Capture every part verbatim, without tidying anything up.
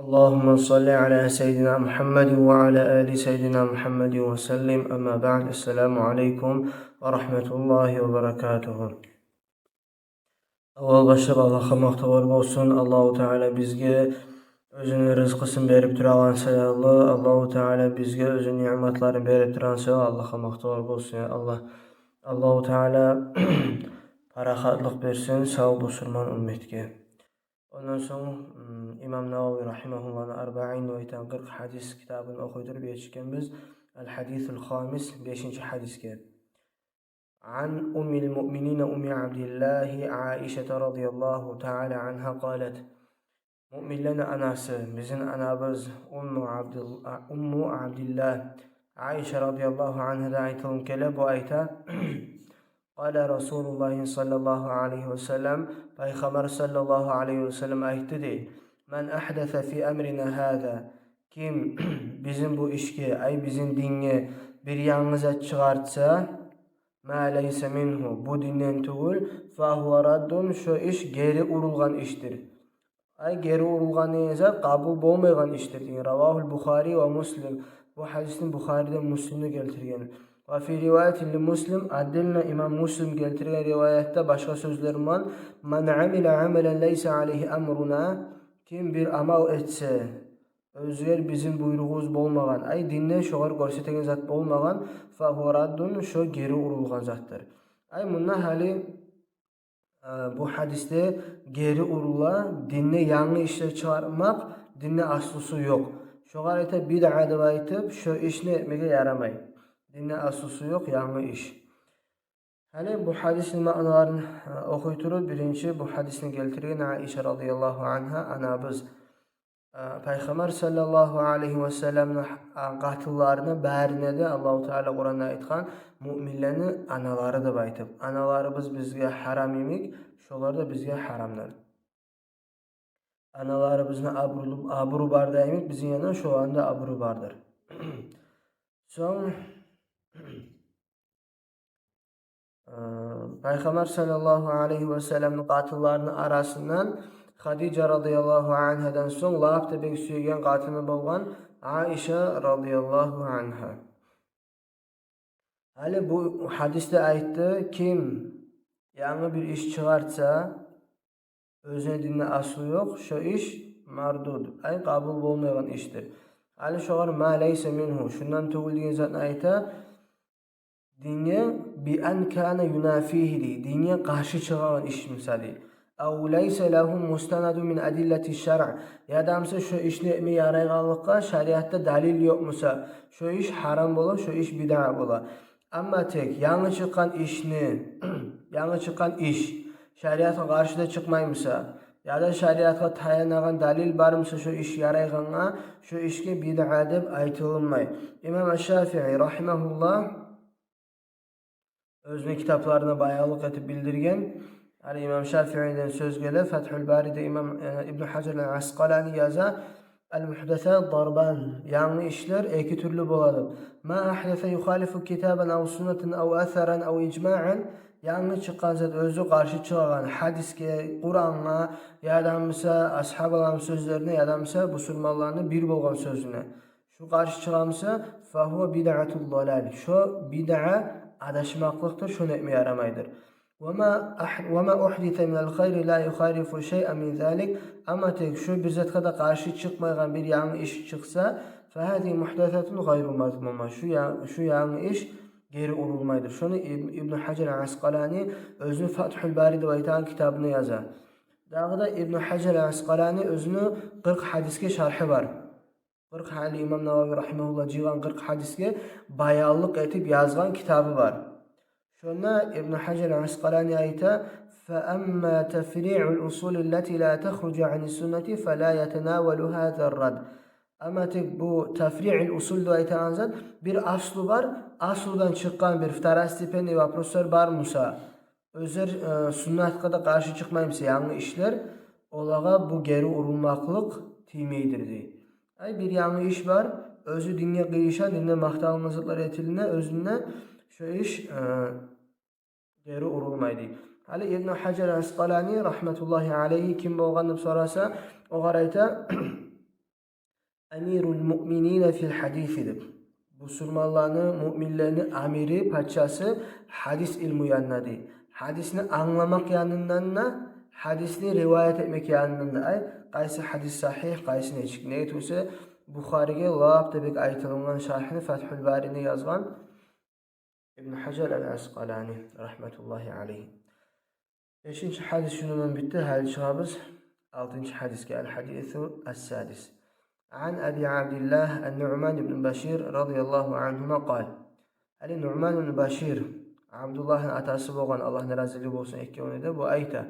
اللهم صل على سيدنا محمد وعلى آل سيدنا محمد وسلم. أما بعد. السلام عليكم ورحمة الله وبركاته. Аввал башлап Аллагьгъа макътавлар болсун. Аллагьу Таала бизге оьзюню рызкъысын берип турагъан саялы, Аллагьу Таала бизге оьзюню ниъматларын берип турагъан саялы Аллагьгъа макътавлар болсун, я Аллагь. Аллагьу Таала парахатлыкъ берсин сав бусурман умметге. Ондан сонг, м, имам Нававий рагьимагьуллагьны «Арбаин» деп айтагъан къыркъ гьадис китабын охуй туруп етишгенбиз. Аль-гьадисуль хамис, бешинчи гьадисге. عن أم المؤمنين أم عبد الله عائشة رضي الله تعالى عنها قالت: Муъминлени анасы, бизин анабыз Умму Абдул-, а, Умму Абдиллагь Айша радияллагьу ангьадан айтылып геле, бу айта: قال رسول الله صلى الله عليه وسلم, Пайхаммар саллаллагьу алайгьи васаллам айтды дей: من أحدث في أمرنا هذا, ким бизин бу ишге, ай, бизин динге бир янгы зат чыгъартса, ما ليس منه, бу динден тюгюл, فهو رد, шо иш гери урулгъан ишдир. Ай, гери урулгъан деген зат къабул болмайгъан ишдир деген. رواه البخاري ومسلم. Бу гьадисни Бухари де, Муслим де гелтирген. وفي رواية لمسلم, отдельно имам Муслим гелтирген риваятда башгъа сёзлер булан: من عمل عملا ليس عليه أمرنا, ким бир амал этсе, оьзюгер бизин буйругъубуз болмагъан, ай, динде шогъар гёрсетеген зат болмагъан, فهو رد, шо гери урулгъан затдыр. Ай, мунда гьали, э, бу гьадисде гери урула, динде янгы ишлер чыгъармакъ, динде аслусу ёкъ. Шогъар айта бидъа деп айтып, шо ишни этмеге ярамай. Динде аслусу ёкъ янгы иш. Гьали бу гьадисни маъналарын, э, охуй туруп, биринчи бу гьадисни гелтирген Айша радияллагьу ангьа анабыз. Э, Пайхаммар саллаллагьу алайгьи васалламны, э, къатынларыны барына да Аллагьу Таала Къуранда айтгъан, муъминлени аналары деп айтып. Аналарыбыз бизге гьарам йимик, шолар да бизге гьарамдыр. Аналарыбызны абуру, абуру бар да йимик, бизин янда шоланы да абуру бардыр. Сонг, э, Пайхаммар саллаллагьу алайгьи васалламны къатынларыны арасындан Хадижа радияллагьу ангьадан сонг лап да бек сюеген къатыны болгъан Айша радияллагьу ангьа. Гьали бу гьадисде айтды, ким янгы бир иш чыгъартса, оьзюню динде аслу ёкъ, шо иш мардуд, ай, къабул болмайгъан ишдир. Гьали шогъар ما ليس منه, шундан тюгюл деген затны айта, динге بأن كان ينافيه дей, динге къаршы чыгъагъан иш буса дей. أو ليس له مستند من أدلة الشرع, яда буса шо ишни этме ярайгъанлыкъгъа шариатда далил ёкъ буса, шо иш гьарам бола, шо иш бидъа бола. Амма тек янгы чыкъгъан ишни, янгы чыкъгъан иш шариатгъа къаршы да чыкъмай буса, яда шариатгъа таянагъан далил бар буса шо иш ярайгъангъа, шо ишге бидъа деп айтылынмай. Имам Аш-Шафии рагьимагьуллагь оьзюню китапларында баянлыкъ этип билдирген. Гьали имам Шафииден сёз геле, Фатгьул Бариде имам, э, Ибну Гьажар ал-Аскъалани яза, المحدثات ضربان, янгы ишлер эки тюрлю бола деп. ما أحدث يخالف كتابا أو سنة أو أثرا أو إجماعا, янгы чыкъгъан зат оьзю къаршы чыгъагъан гьадисге, Къурангъа, яда буса асгьабаланы сёзлерине, яда буса бусурманланы бир болгъан сёзюне. Шо къаршы чыгъа буса, فهو بدعة ضلال, шо бидъа, адашмакълыкъдыр, шону этме ярамайдыр. وما أح-, وما أحدث من الخير لا يخالف شيئا من ذلك, амма тек шо бир затгъа да къаршы чыкъмайгъан бир янгы иш чыкъса, فهذه محدثة غير مذمومة, шо я-, шо янгы иш гери урулмайдыр. Шону Иб-, Ибну Гьажар ал-Аскъалани оьзюню Фатгьул Бари деп айтагъан китабында яза. Дагъы да Ибну Гьажар ал-Аскъалани оьзюню къыркъ гьадисге шаргьы бар. Къыркъ гьали имам Нававий рагьимагьуллагь жыйгъан къыркъ гьадисге баянлыкъ этип язгъан китабы бар. Шонда Ибну Гьажар ал-Аскъалани айта: فأما تفريع الأصول التي لا تخرج عن السنة فلا يتناول هذا الرد. Амма тек бу тафриъ ал-усул деп айтагъан зат, бир аслу бар, аслудан чыкъгъан бир второстепенный вопрослар бар буса, оьзлер, э, суннатгъа да къаршы чыкъмай буса, янгы ишлер, олагъа бу гери урулмакълыкъ тиймейдир дей. Ай, бир янгы иш бар, оьзю динге къыйышгъан, динде макъталынгъан затлар этилине, оьзюнде шо иш, э, гери урулмай дей. Гьали Ибну Гьажар ал-Аскъалани рагьматуллагьи алайгьи ким болгъан деп сораса, огъар айта, амирул муъминина фил хадиси деп. Бусурманланы, муъминлени амири, пачасы гьадис илму янында дей. Гьадисни англамакъ янындан да, гьадисни риваят этмек янындан да. Ай, къайсы гьадис сагьигь, къайсы нечик. Неге тюгюл эсе, Бухариге лап да бек айтылынгъан шархны, Фатгьул Барини язгъан Ибн Хажар ал-Аскъалани, рагьматуллагьи алайгьи. Бешинчи гьадис шуну булан битди, гьали чыгъабыз алтынчы гьадисге. Ал-хадису ас-садис. Ан Аби Абдиллагь ан-Нуъман ибн Башир радияллагьу ангьума къал. Гьали Нуъман ибн Башир, Абдуллагьны атасы болгъан, Аллагьны разилиги болсун экевюне де, бу айта: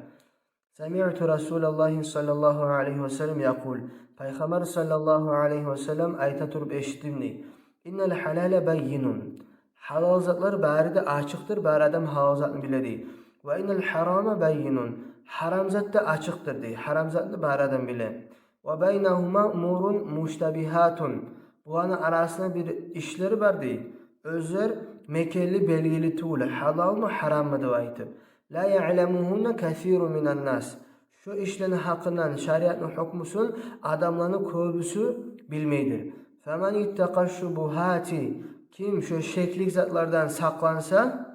«Самиъту Расулаллагьи саллаллагьу алайгьи ва саллам якъул». Пайхаммар саллаллагьу алайгьи ва саллам айта туруп эшитдим дей: «Иннал халала баййинун». Гьалал затлар бары да ачыкъдыр, бары адам гьалал затны биле дей. «Ва иннал харама баййинун». Гьарам зат да ачыкъдыр дей. Гьарам затны бары адам биле. «Ва байнагьума умурун муштабигьатун». Буланы арасында бир ишлер бар дей. Оьзлер мекенли, белгили тюгюл, гьалалмы, гьараммы деп айтып. «Ла яъламугьунна касирун минан нас». Шо ишлени гьакъындан, шариатны гьукмусун адамланы кёбюсю билмейдир. «Фаман иттакъа шубугьати». Ким шо шеклик затлардан сакъланса,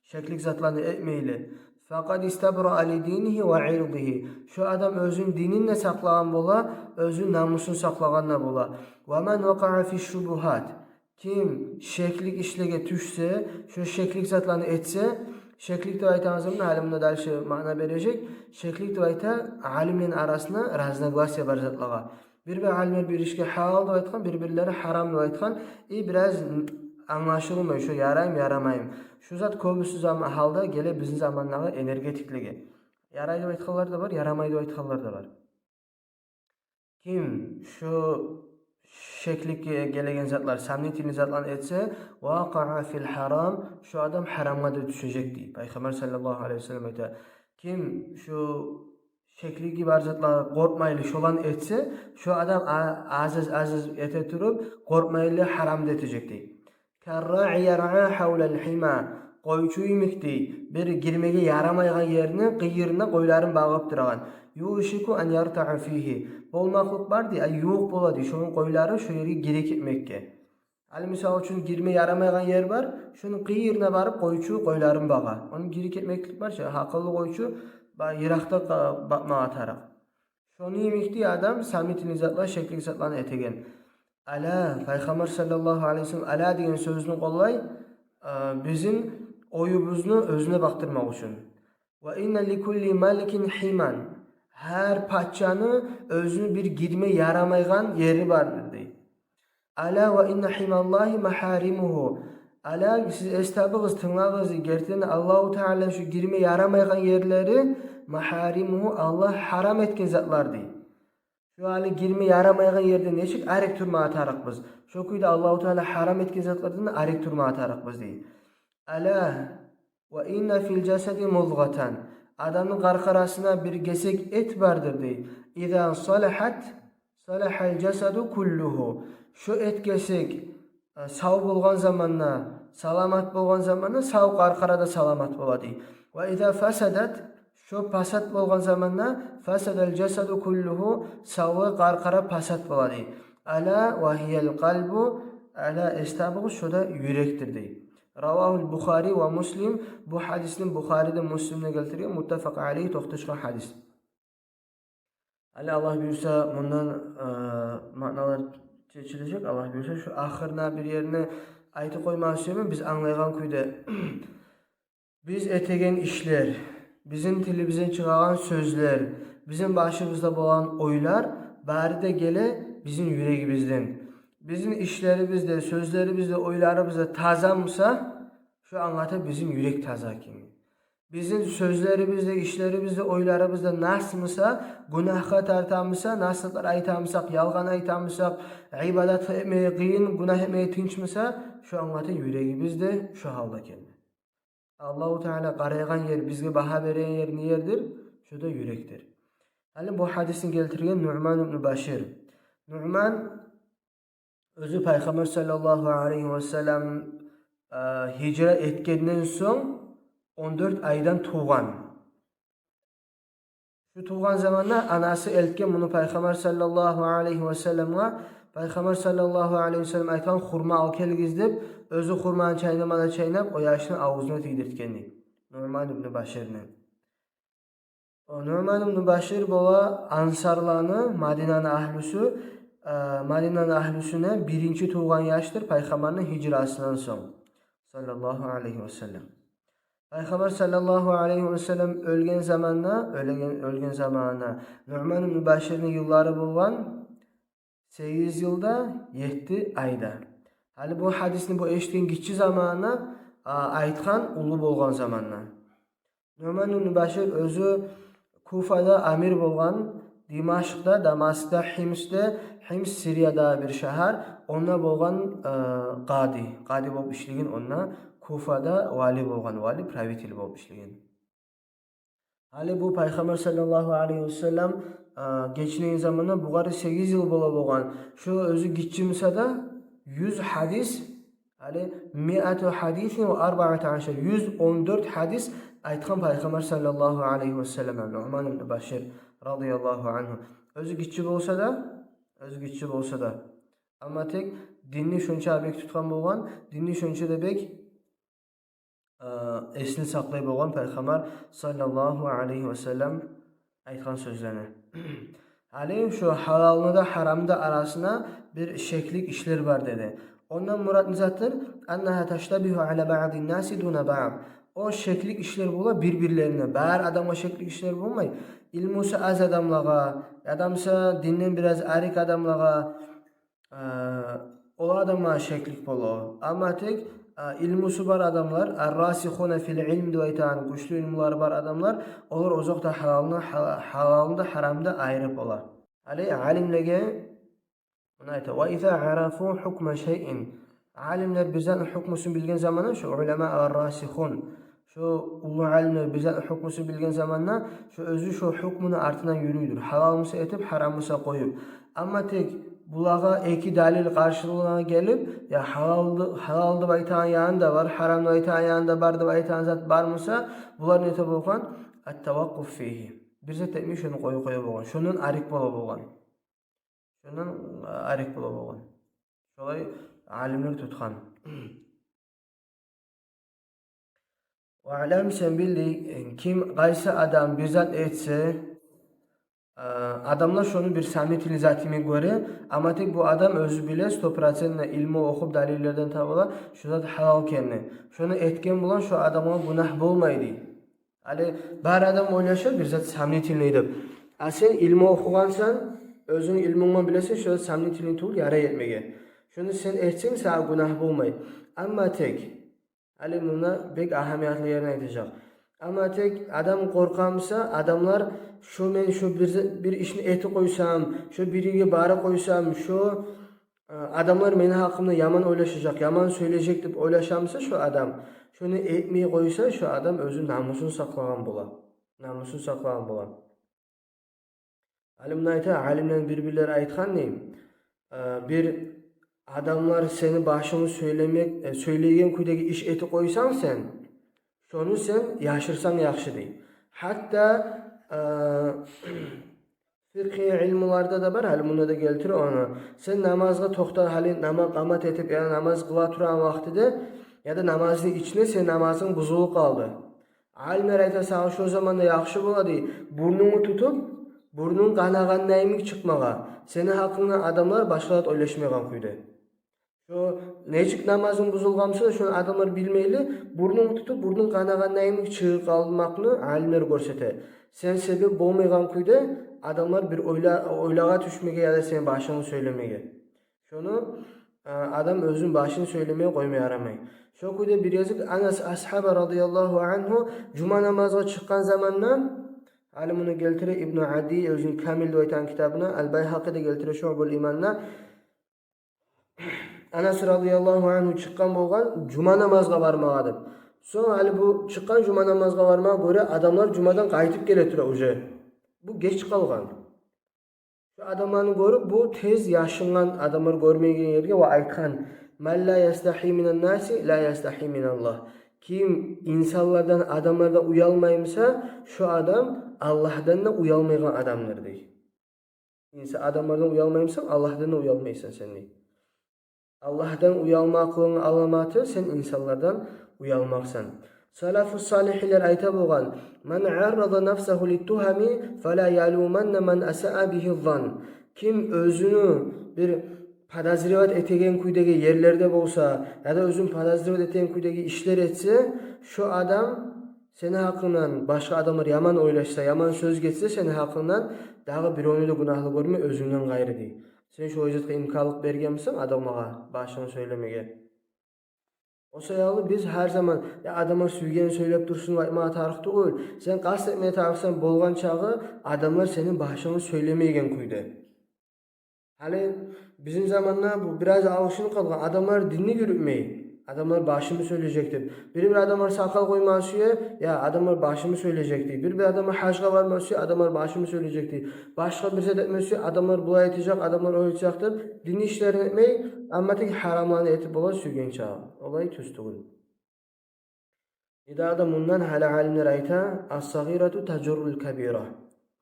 шеклик затланы этмейли. «Факъад истабраа ли динигьи ва ирдигьи». Шо адам оьзюн динин де сакълагъан бола, оьзюн намусун сакълагъан да бола. «Ва ман вакъаа фи шубугьат». Ким шеклик ишлеге тюшсе, шо шеклик затланы этсе, шеклик деп айтагъан заманда, гьали мунда дальше маъна бережек, шеклик деп айта алимлени арасында разногласия бар затлагъа. Бир-бир алимлер бир ишге гьалал деп айтгъан, бир-бирлери гьарам деп айтгъан. И бираз англашылмай, шо яраймы, ярамаймы. Шо зат кёбюсю зама-, гьалда геле бизин замандагъы энергетиклеге. Ярай деп айтгъанлар да бар, ярамай деп айтгъанлар да бар. Ким шо шекликге гелеген затлар, сомнительный затланы этсе, «вакъаа фил харам», шо адам гьарамгъа да тюшежек дей. Пайхаммар саллаллагьу алайгьи ва саллам айта: ким шо шеклиги бар затлагъа къоркъмайлы шоланы этсе, шо адам а-, аз-аз, аз-аз эте туруп, къоркъмайлы гьарамны этежек дей. «Карраи яръа гьавлал хима». Къойчу йимик дей, бир гирмеге ярамайгъан ерни къыйырына къойларын багъып турагъан. «Юшику ан яртаа фигьи». Болмакълыкъ бар дей, ай, ювукъ бола дей, шону къойлары шо ерге гирип гетмекге. Гьали, мисал учун, гирме ярамайгъан ер бар, шону къыйырына барып къойчу къойларын багъа. Ону гирип гетмеклик бар чы, гьакъыллы къойчу, ба-, йыракъда къа-, бакъмагъа тарыкъ. Шону йимик дей адам сомнительный затла, шеклик затланы этеген. Ала, Пайхаммар саллаллагьу алайгьи ва саллам «ала» деген сёзню къоллай, э, бизин оюбузну оьзюне бакъдырмакъ учун. «Ва инна ли кулли маликин химан». Гьар пачаны оьзюню бир гирме ярамайгъан ери бардыр дей. «Ала ва инна хималлагьи махаримугьу». Ала, сиз эс табыгъыз, тынглагъыз, гертиден Аллагьу Тааланы шо гирме ярамайгъан ерлери, «махаримугьу», Аллагь гьарам этген затлар дей. Шо гьали гирме ярамайгъан ерден нечик арек турмагъа тарыкъбыз, шо кюйде Аллагьу Таала гьарам этген затлардан арек турмагъа тарыкъбыз дей. «Ала ва инна фил жасади мудгъатан». Адамны къаркъарасына бир гесек эт бардыр дей. «Иза салахат, салахал жасаду куллугьу». Шо эт гесек, э, сав болгъан заманда, саламат болгъан заманда, сав къаркъара да саламат бола дей. «Ва иза фасадат», шо пасат болгъан заманда, «фасадал жасаду куллугьу», савлай къаркъара пасат бола дей. «Ала ва гьиял къалбу», ала, эс табыгъыз, шо да юрекдир дей. «Равагьул Бухари ва Муслим», бу гьадисни Бухари де, Муслим де гелтирген, муттафакъ алайгьи, токъташгъан гьадис. Гьали, Аллагь буюрса, мундан, э, маъналар чечилежек, Аллагь буюрса. Шо ахырына бир ерни айтып къоймагъа сюемен, биз англайгъан кюйде. Биз этеген ишлер, бизин тилибизден чыгъагъан сёзлер, бизин башыбызда болгъан ойлар бары да геле бизин юрегибизден. Бизин ишлерибиз де, сёзлерибиз де, ойларыбыз да таза буса, шо англата бизин юрек таза экенни. Бизин сёзлерибиз де, ишлерибиз де, ойларыбыз да нас буса, гюнагьгъа тарта буса, нас затлар айта бусакъ, ялгъан айта бусакъ, ибадат этмеге къыйын, гюнагь этмеге тынч буса, шо англата юрегибиз де шо гьалда экенни. Аллагьу Таала къарайгъан ер, бизге багьа береген ер не ердир? Шо да юрекдир. Гьали бу гьадисни гелтирген Нуъман ибн Башир. Нуъман оьзю Пайхаммар саллаллагьу алайгьи ва саллам, э, гьижра этгенден сонг он дёрт айдан тувгъан. Шу тувгъан заманда анасы элтген муну Пайхаммар саллаллагьу алайгьи ва салламгъа. Пайхаммар саллаллагьу алайгьи васаллам айтгъан: «Хурма алып гелигиз», — деп, оьзю хурманы чайнамада чайнап, о яшны авзуна тийдиртген дей. Нуъман ибну Баширни. О Нуъман ибну Башир бола ансарланы, Мадинаны агьлюсю, э, Мадинаны агьлюсюне биринчи тувгъан яшдыр Пайхаммарны гьижрасындан сонг, саллаллагьу алайгьи васаллам. Пайхаммар саллаллагьу алайгьи васаллам оьлген заманда, оьлген, оьлген заманда Нуъман ибну Баширни йыллары болгъан сегиз йыл да етти ай да. Гьали бу гьадисни бу эшитген гиччи заманда, а, айтгъан уллу болгъан заманда. Нуъман ибну Башир оьзю Куфада амир болгъан, Димашкъда, Дамаскда, Химсде, Химс Сирияда бир шагьар, онда болгъан, э, къади, къади болуп ишлеген онда, Куфада вали болгъан, вали, правитель болуп ишлеген. Гьали бу Пайхаммар саллаллагьу алайгьи васаллам, а, гечинеген заманда бугъар сегиз йыл бола болгъан. Шо оьзю гиччи буса да, юз гьадис, гьали миату гьадисин ва арбаата ашар, юз он дёрт гьадис айтгъан Пайхаммар саллаллагьу алайгьи васаллам, Нуъман ибну Башир радияллагьу ангьу. Оьзю гиччи болса да, оьзю гиччи болса да. Амма тек динни шонча бек тутгъан болгъан, динни шонча да бек э, эсни сакълай болгъан Пайхаммар саллаллагьу алайгьи васаллам айтгъан сёзлени. Гьали шо гьалалны да, гьарамны да арасына бир шеклик ишлер бар деди. Ондан мурат не затдыр? Аннагьа таштабигьу ала баъдин наси дуна баъд. О шеклик ишлер бола бир-бирлерине. Бар адамгъа шеклик ишлер болмай. Илмусу аз адамлагъа, яда буса динден бираз арек адамлагъа, э, ол адамгъа шеклик бола. Амма тек, э, илмусу бар адамлар, ар-расихуна фил илм деп айтагъан, гючлю илмулары бар адамлар, олар озокъда гьалалны, гьала-, гьалалны да, гьарамны да айырып бола. Гьали алимлеге муна айта: «Ва иза арафу гьукма шайин». Алимлер бир затны гьукмусун билген заманда, шо улама ар-расихун, шо уллу алимлер бир затны гьукмусун билген заманда, шо оьзю шо гьукмуну артындан юрюйдюр. Гьалал буса этип, гьарам буса къоюп. Амма тек булагъа эки далил къаршылыгъына гелип, я гьалал, гьалал деп айтагъан ягъы да бар, гьарам деп айтагъан ягъы да бар деп айтагъан зат бар буса, булар не эте болгъан? Ат-таваккъуф фигьи. Бир зат этмей, шону къоя-къоя болгъан. Шондан арек бола болгъан. Шондан, а, арек бола болгъан. Шолай алимлер тутгъан. Ва алам, сен бил дей, ким, къайсы адам бир зат этсе, а, адамлар шону бир сомнительный зат йимик гёре, амма тек бу адам оьзю биле, стопроцентно илму охуп, далиллерден таба ала, шо зат гьалал экенни. Шону этген булан шо адамгъа гюнагь болмай дей. Гьали бар адам ойлаша бир зат сомнительный деп. А сен илму охугъансан, оьзюнг илмунг булан билесен, шо зат сомнительный тюгюл, ярай этмеге. Шону сен этсенг, сагъа гюнагь болмай. Амма тек, гьали мунда бек агьамиятлы ерин айтажакъ. Амма тек адам къоркъа буса, адамлар, шо мен шо бир, бир ишни этип къойсам, шо бир ерге барып къойсам, шо Э, адамлар мени гьакъымда яман ойлашажакъ, яман сёйлежек деп ойлаша буса шо адам, шону этмей къойса, шо адам оьзю намусун сакълагъан бола. Намусун сакълагъан бола. Алимлер айта, алимлени бир-бирлери айтгъан дей, э, бир адамлар сени башынгны сёйлемек, э, сёйлейген кюйдеги иш этип къойсанг сен, шону сен яшырсанг яхшы дей. Гьатта, э, Фикъгьи илмуларда да бар, гьали мунда да гелтире ону. Сен намазгъа токъта, гьали нама-, къамат этип, яда намаз къыла турагъан вакътиде, яда намазны ичинде сен намазынг бузулуп къалды. Алимлер айта, сагъа шо заманда яхшы бола дей, бурнунгну тутуп, бурнунг къанагъанда йимик чыкъмагъа. Сени гьакъынгда адамлар башгъа зат ойлашмайгъан кюйде. Шо нечик намазынг бузулгъан буса да, шону адамлар билмейли, бурнунгну тутуп, бурнунг къанагъанда йимик чыгъып къалмакъны алимлер гёрсете. Сен себеп болмайгъан кюйде адамлар бир ойла-, ойлагъа тюшмеге яда сени башынгны сёйлемеге. Шону, а, адам оьзюню башын сёйлемеге къойма ярамай. Шо кюйде бир гезик Анас асгьаба радияллагьу ангьу жума намазгъа чыкъгъан заманда, гьали муну гелтире Ибну Ади оьзюню Камил деп айтагъан китабына, Ал-Байгьакъи де гелтире Шуъбул Иманда, Анас радияллагьу ангьу чыкъгъан болгъан жума намазгъа бармагъа деп. Сонг гьали бу чыкъгъан жума намазгъа бармагъа гёре, адамлар жумадан къайтып геле тура уже. Бу геч къалгъан. Шо адамланы гёрюп, бу тез яшынгъан, адамлар гёрмейген ерге, ва айтгъан: «Ман ла ястагьи минан наси, ла ястагьи миналлагь». Ким инсанлардан, адамлардан уялмай буса, шо адам Аллагьдан да уялмайгъан адамдыр, дей. Инсан, адамлардан уялмаймысан, Аллагьдан да уялмайсан сен, дей. Аллагьдан уялмакълыгъынгны аламаты — сен инсанлардан уялмакъсан. Салафу салихлер айта болгъан: «Ман аррада нафсагьу литтугьами фала ялуманна ман асаа бигьи ззанн». Ким оьзюню бир подозревать этеген кюйдеги ерлерде болса, яда оьзюн подозревать этеген кюйдеги ишлер этсе, шо адам сени гьакъынгдан, башгъа адамлар яман ойлашса, яман сёз гетсе сени гьакъынгдан, дагъы биревню де гюнагьлы гёрме оьзюнгден къайры, дей. Сен шо затгъа имканлыкъ бергенмисен адамлагъа башынгны сёйлемеге? О саялы биз гьар заман: «Я, адамлар сюйгенин сёйлеп турсун» деп айтмагъа тарыкъ тюгюл. Сен къаст этмеге тарыкъсан болгъан чагъы адамлар сени башынгны сёйлемейген кюйде. Гьали бизин заманда бу бираз алышынып къалгъан. Адамлар динни юрютмей, адамлар башымы сёйлежек деп. Бир-бир адамлар сакъал къоймагъа сюе, я, адамлар башымы сёйлежек дей. Бир-бир адамлар гьажгъа бармагъа сюе, адамлар башымы сёйлежек дей. Башгъа бир зат этмеге сюе, адамлар булай этежек, адамлар олай этежек деп, динни ишлерин этмей, амма тек гьарамланы этип бола сюйген чагъы. Олай тюз тюгюл. Недагъы да мундан гьали алимлер айта: «Ас-сагъирату тажуррул кабира,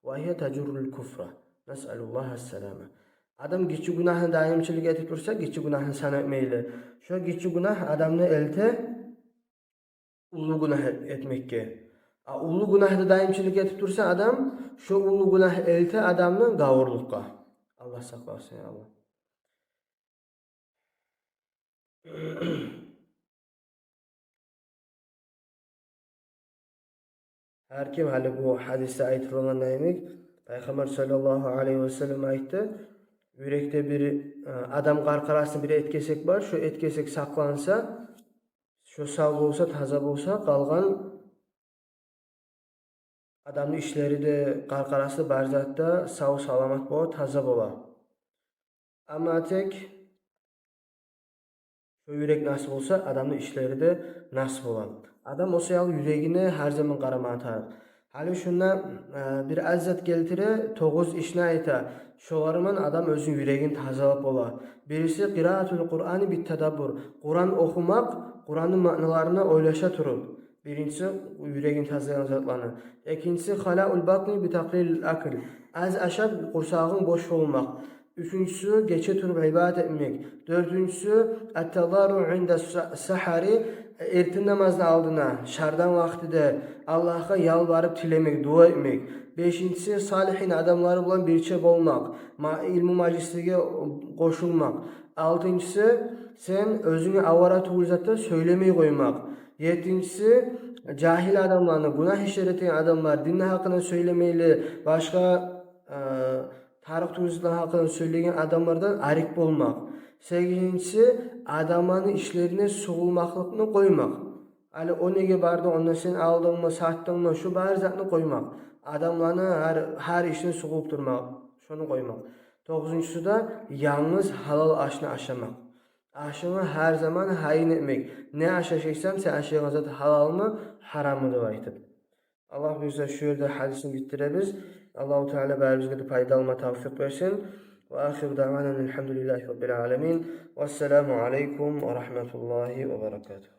ва гьия тажуррул куфра. Насъалуллагьа ас-салама». Адам гиччи гюнагьны даимчилик этип турса, гиччи гюнагьны сан этмейли, шо гиччи гюнагь адамны элте уллу гюнагь эт-, этмекге. А уллу гюнагьда даимчилик этип турса адам, шо уллу гюнагь элте адамны гавурлукъгъа. Аллагь сакъласын, я Аллагь. Гьар ким, гьали бу гьадисде айтылгъан йимик, Пайхаммар саллаллагьу алайгьи васаллам айтды: «Юрекде бир, э, адам къаркъарасында бир эт кесек бар, шо эт кесек сакъланса, шо сав болса, таза болса, къалгъан адамны ишлери де, къаркъарасы, бар зат да сав-саламат бола, таза бола. Амма тек шо юрек нас болса, адамны ишлери де нас бола». Адам о саялы юрегине гьар заман къарамагъа тарыкъ. Гьали шунда, э, бир аз зат гелтире, тогъуз ишни айта. Шолар булан адам оьзюню юрегин тазалап бола. Бириси — къираатул Къуръани бит тадаббур. Къуран охумакъ, Къуранны маъналарына ойлаша туруп. Биринчиси — юрегин тазалайгъан затланы. Экинчиси — халаул батни би такълилил акл. Аз ашап, къурсагъынг бош болмакъ. Уьчюнчюсю — гече туруп ибадат этмек. Дёртюнчюсю — ат-тадарру инда са-, сахари, эртен намазны алдына, шардан вакътиде Аллагьгъа ялбарып тилемек, дуа этмек. Бешинчиси — салигьин адамлары булан бирче болмакъ, ма-, илму мажлислеге къошулмакъ. Алтынчысы — сен оьзюнге авара тюгюл затда сёйлемей къоймакъ. Еттинчиси — жагьил адамланы, гюнагь ишлер этеген адамлар, динни гьакъында сёйлемейли, башгъа, э, тарыкъ тюгюл затланы гьакъында сёйлейген адамлардан арек болмакъ. Сегизинчиси — адамланы ишлерине сугъулмакълыкъны къоймакъ. Гьали о неге барды, онда сен алдынгмы, сатдынгмы, шу бары затны къоймакъ. Адамланы гьар, гьар ишине сугъулуп турмакъ, шону къоймакъ. Тогъузунчусу да — янгыз гьалал ашны ашамакъ. Ашынгны гьар заман гьайын этмек. Не аш ашайсан, сен ашайгъан зат гьалалмы, гьараммы деп айтып. Аллагь буюрса, шу ерде гьадисни битдиребиз. Аллагьу Таала барибизге де пайда алма тавфикъ берсин. Ва ахиру даъвана анил гьамдулиллагьи раббил аламин. Вассаламу алайкум ва рагьматуллагьи ва баракатугь.